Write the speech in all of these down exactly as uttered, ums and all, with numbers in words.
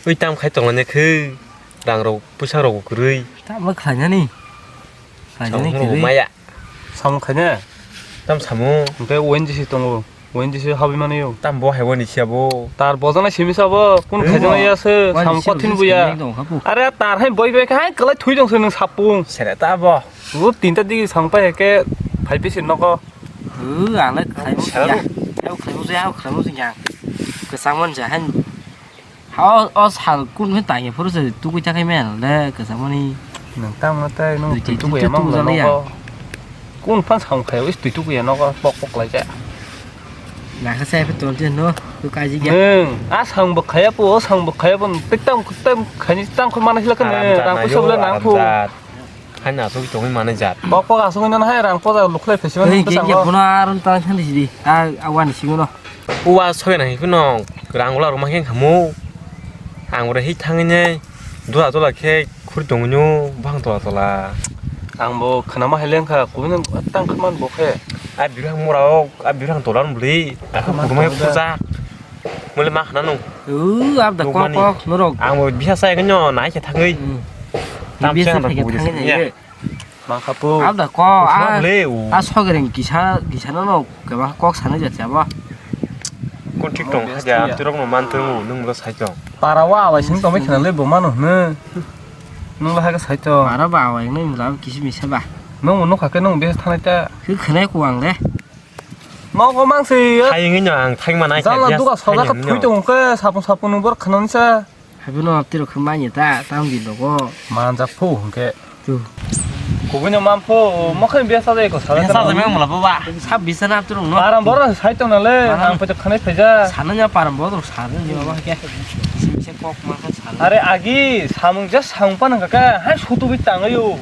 Ui tam khai tonglainai khe, rang rok, pwisa rok bo kwrwi. Tamo khlainani? Khlainani Samung rok kwrwi. Maya. Samung khaina? Tam samung. Hwnkhe O N G C tongo. O N G C habwi mani o. Tam bo hai wani siya bo. Tar bojana simi sabo, kun Ui khaijana bo. Ya se, Wani samung siya kothin bo buya. Simi dong khapu. Are tar hai boi boi khe hai kwlai thui dong se nwng sapung. Sere ta bo. O tinta digi samung pai khe phai pisi nogo. Ui, ang le khlai mo Sere siya. Bo. Ang khlai mo siya, ang khlai mo siya. Kwchang man ja hai. Ha, o, o sal kun khe tangya phuru se tukui ta khai mel le kwchangmani. Nwng tamo tei nwng Twi twi twi twi twi ya twi mang twi le jali ya. Nogo. Kun phan samung khai wis twi tuku ya nogo pok pok lai ja. Nakha sai phe ton tin no, tu kaji gya. Nwng a samung bo khaya po, o samung bo khaya po, tik tam tam khani tang khoi mana hila khe Aram nwng jat rang nayo, pusa bole nang aram phu. Jat. Haino asugwi tongwi manai jat. Kok kok asugwi nang hai rang poja lukhlai phesi Hei, mani geng bwskango. Geng bono aron tang thang di sidi. A, a wani simi no. Uwa soya nang phino rang gola rok ma khe khamu. Ang ore hik thangwi nai dula dula khe khuri tongwi nw bwkhang tola tola. Ang bo khwnama hai lengkha kubui nang tang khaman bo khe. A birang mora o, a birang tola bwlwi. Aku Khaman kurmai tola. Phuja. Mole ma khna nung. U, abda kok Nukmani. Kok norok. Ang bo bisa sai gwnyo nai khe thangwi. Hmm. Tam Bisa siang sai khe rok thangwi kubui nai. Ya. Ma khapu. Abda ko, Kuthuma a, bwle, u. A sogring kisa, kisa no no, keba kok sana jat jabo. Kun thik tong, Oh, haja, yes, amtirok no man tong, nung bo sai tong. Para wa awai sing tongwi khna le bo mano hne. Nung la haga sai tong. Para ba awai nai mula kisi misa ba. Nung nung kha ke nung bes thanai ta. Khe khna ku ang le. Nokho mang se. Hayungino ang thangma nai kha, Jala yes, duka soja ka thangma thui no. Tong ke sapung sapung nung bor khna nisa. Haibino tiro khe manya ta, tang di logo. Manjak phu hwnkhe. Tu. Kubui no man phu, mokhe biya sa jai ko sa. Biya sa jai mang mula baba. Sa bisa na tiro no. Param bor sai tong na le, Param. Ang phe to khanai phaija. Sana nya param bor sa nya baba ke. Simse kok ma kha sana. Are agi samung ja samung pa nang ka, hai sutu bi tang ayo.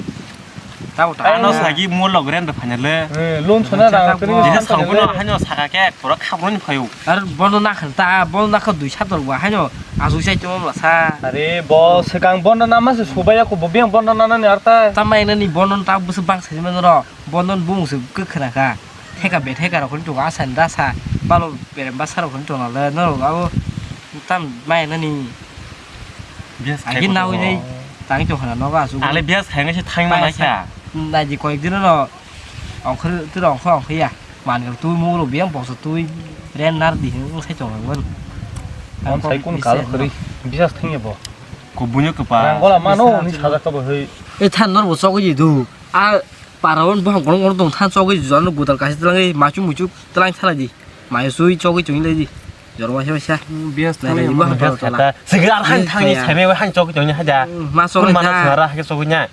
Tabo ta. Ano sagi mol log rem da phanya le. Eh, loan sona da, Jesa sangkuno hanyo saka ke pura khabro ni phayo. Ar bono na khan ta, bono na kha dui sator wa hanyo asu sai tuma masa. Are bo sekang bono na masa subaya ko bo biang bono na na ni arta. Tamai na ni bono ta busu bang sai mano ro. Bono bung se ke khna kha. Theka be theka ro khon to asan da sa. Balo berem basa ro khon to na le no ro abo tam mai na ni. Bias Agi khai nawi kotor. Nei tang tong khana nogo asuk. Ale bias khai ngai se thang ma nai kha. Nai di koyek dino no ongkhor tiro ongkhor ongkhe ya. Man ga tu mu ro biang boksa tui ren nar di hin sai tong ngon. Mon sai kun kal khri bias thang ya bo. Ko bunyo ke pa. Rang gola mano ni saja ka bo hei. E than nor bo chogwi di du. A para on bo gorong gorong tong than chogwi di jano gudal kasi tlang ei machu muchu tlang thala di. Mai sui chogwi chungwi lai di. Jorma se waisa. Bias Nai, nai, nai, nai, ibo nai. Bias khata. Sigra han Bias thangni khaya. Seme han chok chok ni haja. Mm, ma chok Kun mana ta. Sara ha chok nya.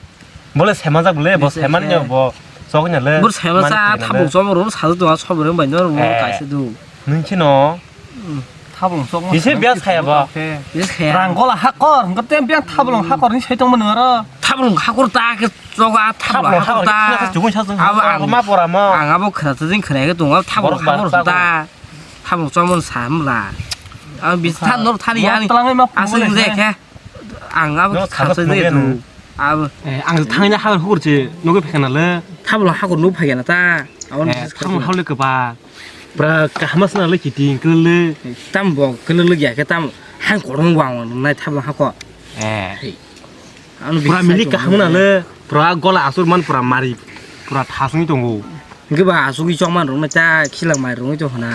Bole sema jak bole bo Bias sema khaya. Nya bo chok nya le. Bor sema Mana sa khaya le. Thabuk chom ro sa do a sob ro bai no ro Eh. Kaisa do. Nung chino. Mm. Thabuk chok. Bise bias khaya bo. Bias khaya. Rang gola hakor, ngate bias thabuk hakor ni sai tong mano ro. Thabuk hakor ta ke chok a thabuk Thabuk hakor hakor ta. Ni khna sa chukun sa chukun Abo hakor ang ma pora ma. Ang abo khna sa jing khna ke tong a thabuk Borok hakor bar ta. Thabuk chomon sa mla. Ang bis than nor thani Mo ani. Twlangwi ma Aswng phunukle je se. Khe. Ang abo No, kha sabak se de phunukle tu. Nung. Abo. Eh, ang thangna habar hukur se, nugwi phekana le. Thablo hakur nuk phekana ta. Abon Eh, bis thablo kha. Haule kwba. Pra kahama sna le kiting kele. Tam bo kele le ya ke tam. Han korong wang nai thablo hako. Eh. Hey. Ano Pura bisa milik sai kaham tong na le, pura gola asur man pura mari, pura thasung tongo. Hingke ba asugwi chokman rwngno cha khilang mai rwngwi tongkha na.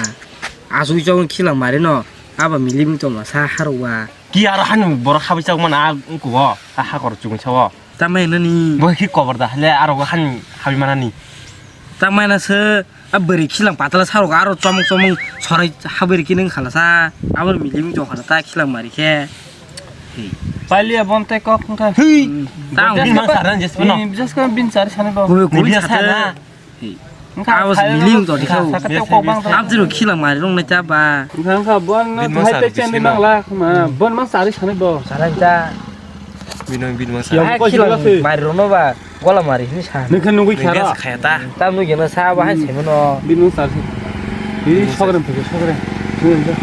Asugwi chokman khilang mari no, aba milik wng tongma sa harwa. Ki aro hani borok habwi chokman a wngkugo, a hakor chugwi sao. Tamai nani. Bo ki koborda hale aro hani habwi manani. Tamai na se. A bwrwi khilang patala sarok aro chomok chomok sorai habwrwi khe nung khala sa. Abo milim tong khala ta khilang mari khe. Pailiya bon tei kok wngkha. Hei. Hmm. Tang. Bin mang sar nang jesmano. Bin, bises khe bin sari sani bo. Kubui kubui Ni biya sate. Sa na. Hei. Wngkha abo se sai milim tong dikha. Sakate kok bang tong. Abjiro khilang mari rong nai ta ba. Wngkha wngkha bon Bin mang hai sari te chen bisino. Mang la khma. Bon mang sari sani bo. Sarai ta. Bino bino mang Yang sari. Hai kok khilang sila se. Mari rong no ba. Gola mari hini sa. Nung khe nugwi kha ro. Khaya ta. Tam nugwi no sa ba hai se mano. Bini mung sar se. Bini sogre phai sogre. Bini sogre.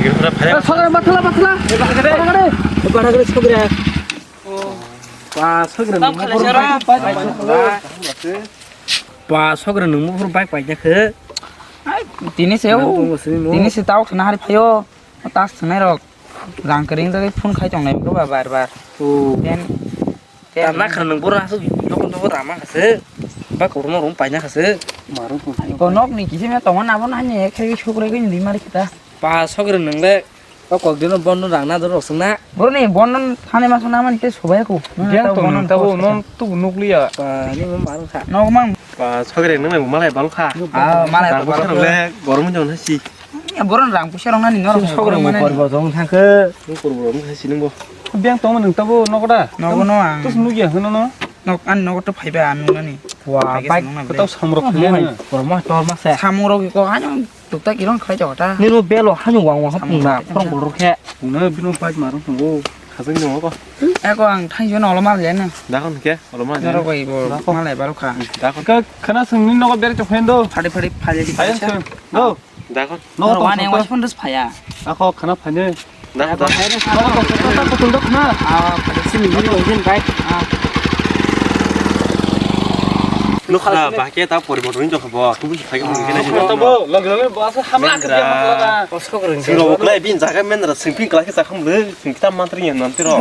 Girfra phaya. Sogre mathala mathala. Bara gare. Bara gare sogre. Ba sogre. Tam khale sara. Ba sogre nung mo phur bike pai jakhe. Ai tini se o. Tini se tau khna hari phayo. Tas thnai rok. Rang kwrwng jagwi phone khai tongnai bwkha ba bar bar. Oh. Ten, ten. Tam na khana nwng boro aswk nokol nokol rama khase. Ba kotorma rung paina khase. Marung tong. Ko nok ni kisi me tongo na bo na ni ek khai sukre gwi ni mari kita. Pa sokre nwng le. O kok dino bondo rang na doro sung na. Boro ni bondo thani ma sana man te subai ko. Yang tong nwng tabo non tu nukliya. Pa ni mo marung kha. Nok mang. Pa sokre nwng le malai bal kha. Ah, malai bal kha. Le gorom jong na si. Ya, boron rang puisa rong nani norok sokro mo porbo jong thangkhe. Nung porbo rong thai sinung bo. Biyang tong nung tabo nogo da? Nogo no ang. Tus nugya hwno no? Nok an nogo to phaiba ang nung nani. Wa, bike to samrok khali. Porbo tor ma se. Samrok ko ano tukta kirong khlai jota. Nino belo hanu wang wang pungna, porong borok khe. Pungna bino bike marong tongo. Khajak ni nogo. Eko ang thangsio no olo mar lena. Dakon khe, olo mar lena. Norok bai bo malai baro kha. Dakon. Khana sungni nogo bere chokhen do. Phadi phadi phadi di. Ayan sung. Do. Dakon. No, no, to wane, sung to. Wash phone dos phaya. Ako khana phane. Dakon, dakon. Ako to, to, to, to, to, na. Ah, pada sini, ini mungkin, guys. Ah. Nukha, bahke ta poriborton ni jokha bo. Kubu phai mo kena jina. To bo, log log bo asa hamla ke dia masla. Sing rok klai bin jaga men ra sing pin klai ke sa kham le, sing kita mantri ya nanti ro.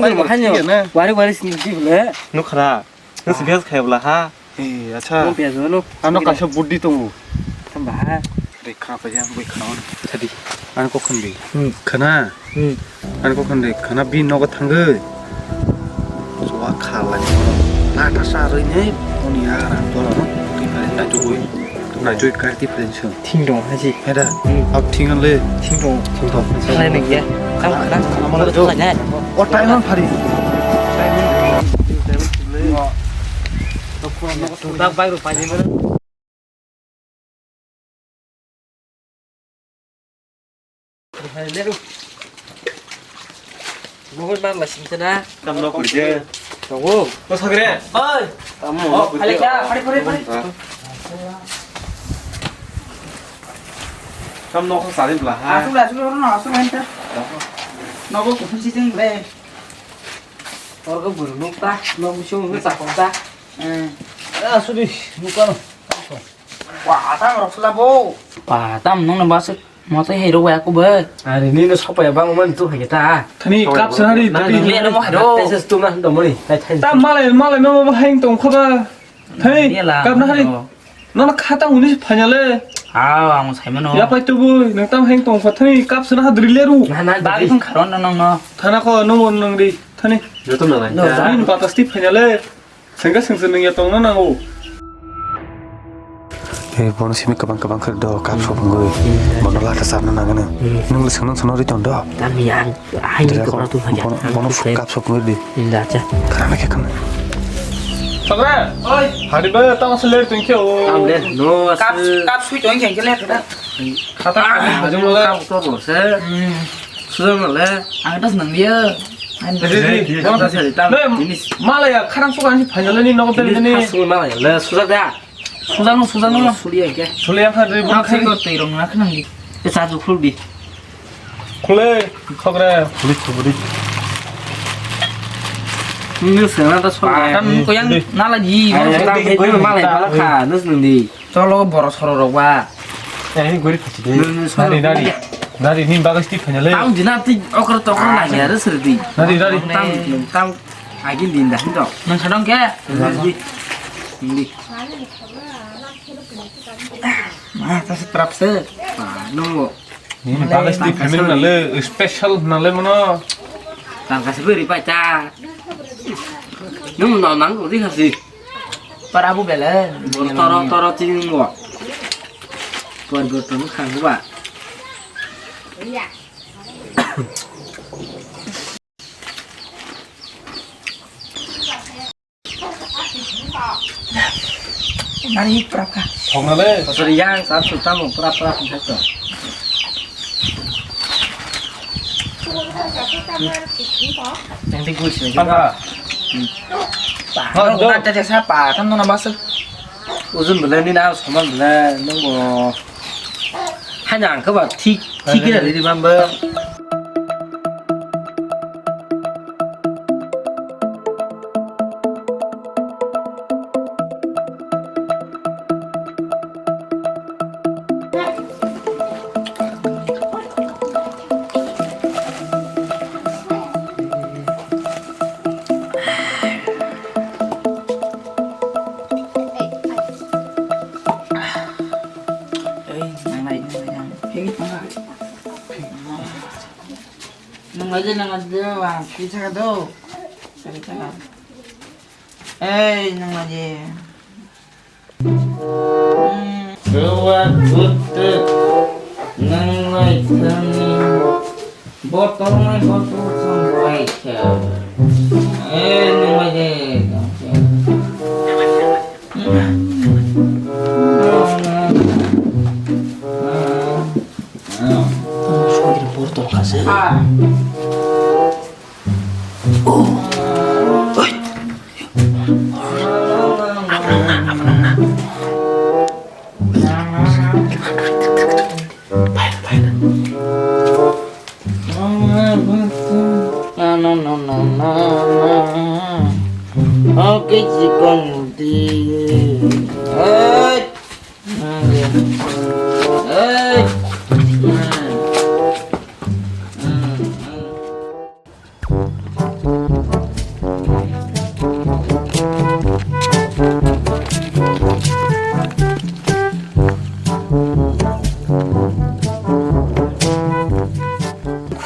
Wari wari sini di le. Nukha. Nung si biyas khai bwla ha. Eh, acha. Nung biyas no. Ano kaisa buddi tongo. Tamba ha. Re khna pa ya, bui khna on. Thadi. Ano kok khandi. Hmm. Khna. Hmm. Ano kok khandi. Khna bi nogo thangwi. Suwa kha lai. Na ta sa roi ne. Oni ya ra to no. Ti pare na tu bui. Na joy kar ti pare so. Thing dong haji. Heda. Hmm. Ab thing le. Thing dong. Thing dong. Salai nang ya. Kam khna. Amala jo. O time on phari. Dak bai ru pai ni. Mohon mar la sing tena. Tam nok kurje. Tahu. Ko sagre. Oi. Tam nok kurje. Phale kya? Phale, phale, phale. Tam nok sari bla ha. Asu, asu, no, asu, enta. Nogo kusi sing bre. Orga buru nuk ta, nok musu nuk ta kong ta. Eh. Asu di, nuk ano. Wah, tam rok sela bo. Wah, tam nung na bas moto hero wa aku be. Ari ni no sopa ya bang man tu hage ta. Thani kap sari, thani. Le no mo hero. Teses tu na do mori. Tam malai, malai no mo hang tong khoda. Thani kap na hari. No na khata uni phanya le. Ha, ang sai mano. Ya pai tu bu, nang tam hang tong kho thani kap sari hadri le ru. Na na bagi thung kharon no no. Thana ko no mo nang ri. Thani. Joto na lai. Ni batas ti phanya le. Sengke sengse nung ya tongna nango. Eh, bono simi kabang kabang khe do, kap sop wngwi. Hmm. Bono lata sarna nangani. Hmm. Nung le sengno sengno ri tong do. Tami ang, hai ni kabang tu haja. Bono, bono kap sop wngwi di. Inda cha. Khana khe khana. Sagra. Oi. Hari ba tang seler tong khe o. Tam de, no. Kap, kap sui tong khe khe le. Khata. Hajung lo. Kap to bo se. Hmm. Sudah male. Ang tas nang dia. Malaya kharang suka ni final ni nogo tel ni. Sudah male. Sudah da. Sudah no, sudah no. Suliya ke? Suliya kha dri. Ang sai ko tei rong na khnang di. Te sa ju khul di. Khule, khogre. Khule khogre. Ni sena ta sona. Kan ko yang nala di. Malaya kha nus nang di. Cholo borok sorok rok ba. Eh, gori phachi de. Nari, nari. Nari, ni bagai sti phanya le. Tang dina ti okra tokra na ya re sir di. Nari, nari. Tang, tang. Agin din da hindo. Nang sadong ke? Di. Di. Ma, ta se trap se. Ah, no. Ni bagai sti phanya na le, special na le mano. Tang kasi beri pacha. Nung no nang ko di kasi. Para bu bele. Toro toro ting bo. Por bo tong khang ba. Nari prap ka. Thong na le. Sorry yang sab sutam prap prap thak to. Yang di gul sini. Pangka. Hmm. Pak, ha, no, do. Ada jasa pak, kan no nambah se. Ujun bela ni na saman bela nung bo. Hanya ang kaba thik thik kira di bamba. Aje nang aje ba, kisa ka do. Kisa ka. Ei, nang aje. Suat butuk nang lai thani. Botol mai botol song lai kha. Eh, nang lai de. Botol khase.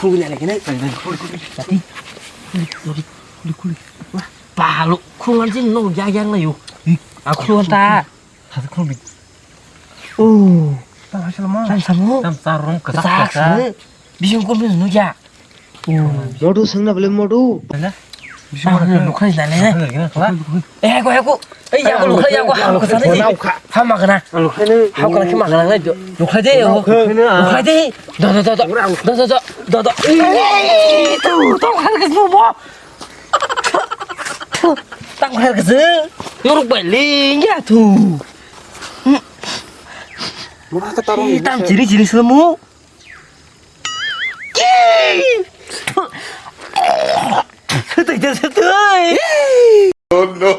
Khulugwi nai khe nai. Khulugwi, khulugwi. Jati. Khulugwi, khulugwi, khulugwi. Wah, palo. Khulugwi jin no ya yang na yo. A khulugwi ta. Hasa khulugwi. Oh. Tam hasa lama. Tam samo. Tam sa rom kasa kasa. Bising kom nung ya. Modu sengna bole modu. Nukha ni dale. Eh, ko, eh, ko. Eh, ya, ko, nukha, ya, ko, ha, ko, sana, ha, magana. Ha, ko, nukha, magana, nukha de, nukha de. Do, do, do, do. Do, do, do, do, do. Eh, tu, tu, khan ke semua. Tang khan ke se. Yorok bai le, ya, tu. Tam ciri, ciri semua. Sutui, sutui. Oh no.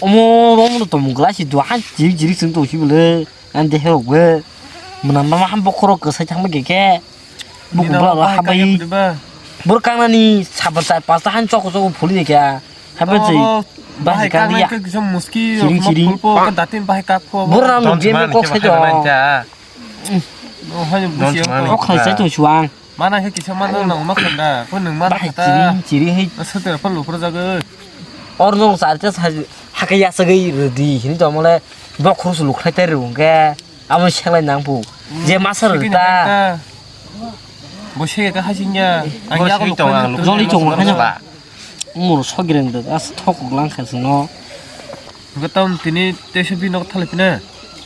Omo, omo no tomung glass dua, chiri chiri sung tong si bole. Ang de hero be. Muna mama ham bokhoro kwsai thangma khe khe. Buku bla bla habai. Bor kangnani sabar char pasta han chok chok phuli khe. Habai chai. Bahai kangnai khe kisa muski. Chiri chiri. Datin bahai kak pho. Bor nam je me kok sai to. Kok khai sai to suang. Mana khe kisa mana nang ma khanda. Ko nang mana khata. Chiri chiri hai. Sate pa lupra jaga. Or nong sar cha sa hakai ya sagai redi hin to mole. Bokhoro su lukhai tai rung khe. Abo selai nang pu. Je masa rita. Bo se ka hasing ya. Ang ya ko lukhai. Joli chong lukhai ba. Mur sogireng de as thok lang kha sino. Gatam tini teso bi nok thale pina.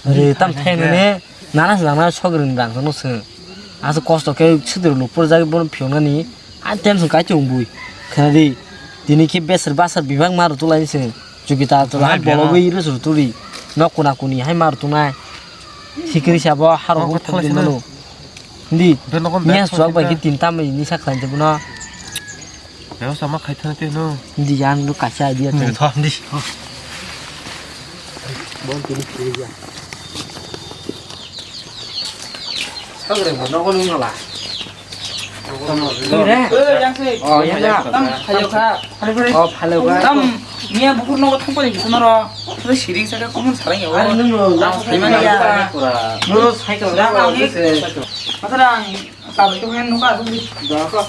Re tam thai ne. Nana se nana sogireng dang no se. As kosto ke chidru lupur jagi bon phiona ni. A tension kai chung bui. Khana di. Tini ke besar basar bibang mar tu lai se. Jupiter to la bolo bi ru sur turi. Nok kuna kuni hai mar tu nai. Sikiri sabo haro thok di mano. Di. Nya suak bai ki tin tam ni sa khlai de bono. Bebostha ma khai thang te no. Di yan lu kaisa idea to. Tho di. Bon tini phiri ya. Sagre mo nogo nung nala. Re. Oh, ya na. Tam phayo kha. Oh, phayo kha. Tam niya bukur nogo thang pari bisu noro. Re siring saka kumun sarang ya. Are nung lo. Tam phayo kha. Nung lo sai to. Masara ang. Sabai to khe nukha aswk di. Doko.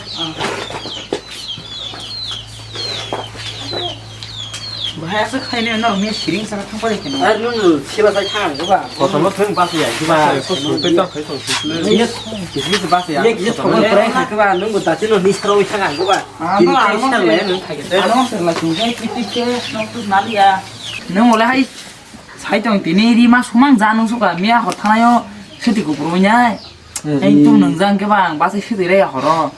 Bahai aswk khaina norok mia siring saka thang pari khe. Ar nung sila sai thang ba. Kotorma thung bas ya, kiba. Kis kis bas ya. Ye kis thok prai kha ba, nung bo dati no ni saro thang ba. Ano ano sir lai sung khai kit kit khe nok tus naliya. Nung ole hai sai tong tini ri ma sumang ja nung suka mia hor thanayo siti kupru nyai. Ang tu nung jang ke bang basi siti re horo.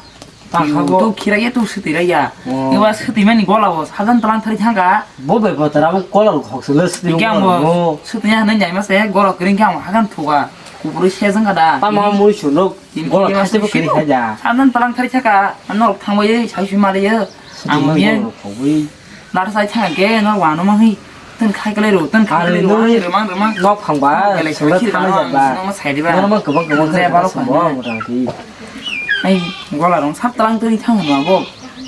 Tang kha bo. Tu khira ye tu siti re ya. Oh. Ke ba siti mani gola bo sajan talang thari thangka. Bo be bo tara bo gola khok sele siti. Ke ang bo siti ya nang jai ma se gola kring ke ang hagan thuga. Kupru se jang ka da. Tama mui sunok. Tin gola khase bo kiri kha ja. Sajan talang thari thaka. Ano thang bo ye sai sui ma le ye. Ang bo ye. Nar sai thang ke no wa no ma hi. Tun khai kalai ro, tun khai kalai ro, remang remang. Nok phang ba, solo thang ja ba. No ma sai di ba. No ma kebang kebang je ba lo phang ba. Ai, gola rong sap talang twi thang ma bo.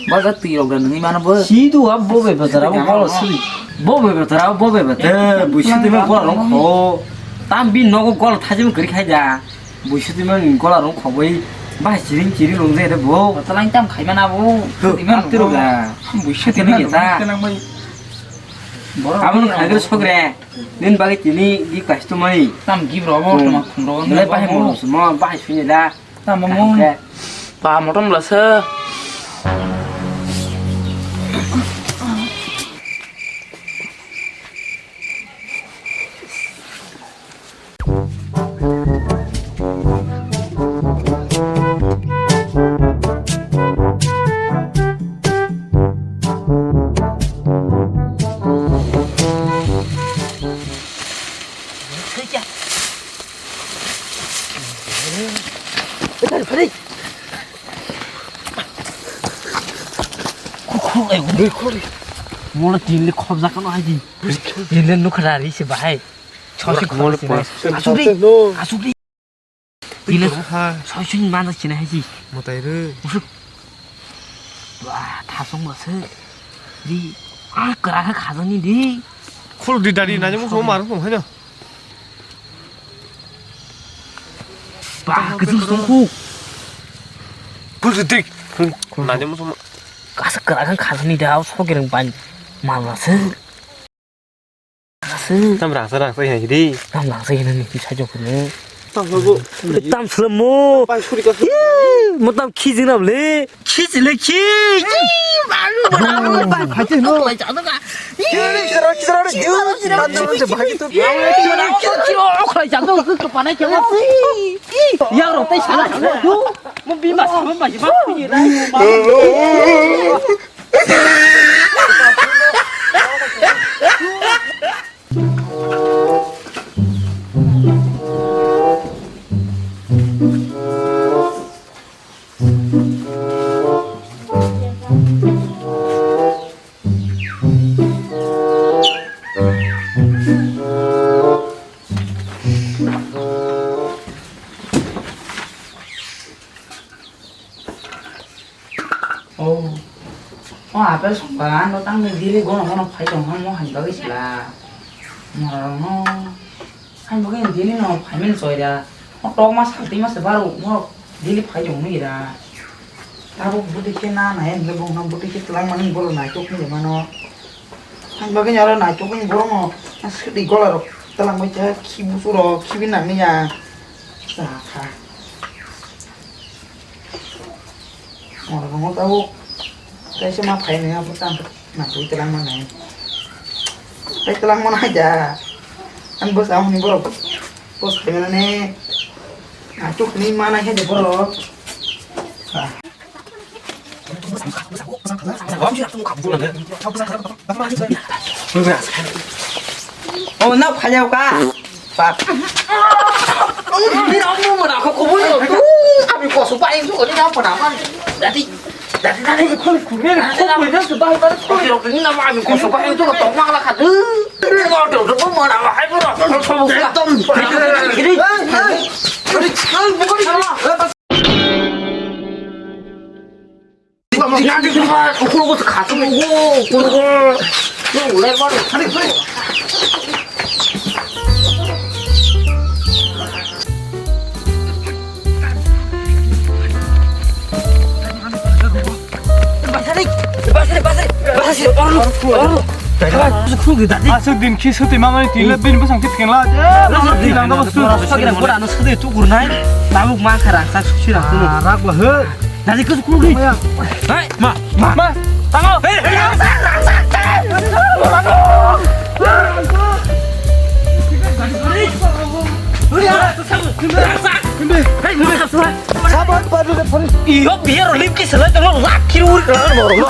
Bajar twi rok da nungwi mano bo. Si tu abo bo be bajar abo Twi golo tamo. Sili. Bo be bajar abo bo be bajar. Eh, buisu twi man gola rong kho. Tam bi nogo gola thajim kri khai da. Buisu twi man gola rong kho bai. Ba chiring chiring rong de bo. Talang tam khai mana bo. Twi man tiro da. Buisu twi man ta. Abo no khai gre sogre. Din bagi tini di kastomai. Tam gibro bo tama khumro. Nilai bahai mo mo suma bahai sini da. Tamo mo. Kaham khe. Pa motom lasa. Mola tinle khobjak no hai di. Tinle nukha rari se bahai. Chawsi khobjak se bahai. Asuk di. Asuk di. Bile ha. Soi sui manjak sini hai si. Mwtai rw. Musuk. Wah, thasong masuk. Di, ah, kera kha khajani di. Khul di dari nanya musuh mar musuh hai no. Bah, kecil sungku. Khul di dik. Khul, khul. Nanya musuh ma. Kasa kera kha khajani di, au sogereng ban. Mal masuk. Tam rangsa rangsa hai di. Tam rangsa hai nani, bisa jok ni. Tam logo. Tam selemo. Pai suri ka. Mo tam khiji na le. Khiji le khi. Balu balu. Khati no. Lai jadu ka. Kiri kira kira kira. Tam tam se bhagi to. Kira kira kira. Kira kira kira. Yang rok tai sala. Mo bima sama ma ma. Oh. Oh, apel songkha, ano tangni daily gono gono phai tong, mo hai bagwi sila. Morokno hai bagwi daily no phai mani choida. O tokma saltwi masa baro, mo daily phai tong nwi da. Abo bwtwi khe na nai, hwnle bo no bwtwi khe twlang mani bolo naitok ni mano. Hai bagwi aro naitok ni borokno swtwi gola rok twlang bai khe khibu churo khibi nang ya. Cha kha. Oro rongo tabuk kaisa ma phai nai abo tang na twi twlang ma nai. Tei twlang ma nai da. Ang bwsa hwnwi borok bwsa phai mani na tuk ni ma nai khe de borok. Oh, na phai ka. Pap. Ni na mo mo na ko ko mo. Ami ko su pa in ko ni na pa na ma. Dati. Dati dati ko ko ni ko ko ni su pa pa ko. Ni na ma ami ko su pa in ko to ma la ka du. Mo to to mo na ma hai mo. Ekdom. Aswk din khi swtwi mamani twi le bini bwsang khe thengla. Aswk din ang dabo swtwi. Rasta gwnang bora ano swtwi tugurnai. Tabuk ma kha rang sak susi rang tunu. Rak ba he. Dadi kus kulu di. Hai ma ma ma. Tango. Hey hey. Sabar pada pada. Iyo biar lim ki selai tengok laki uri kelar borok.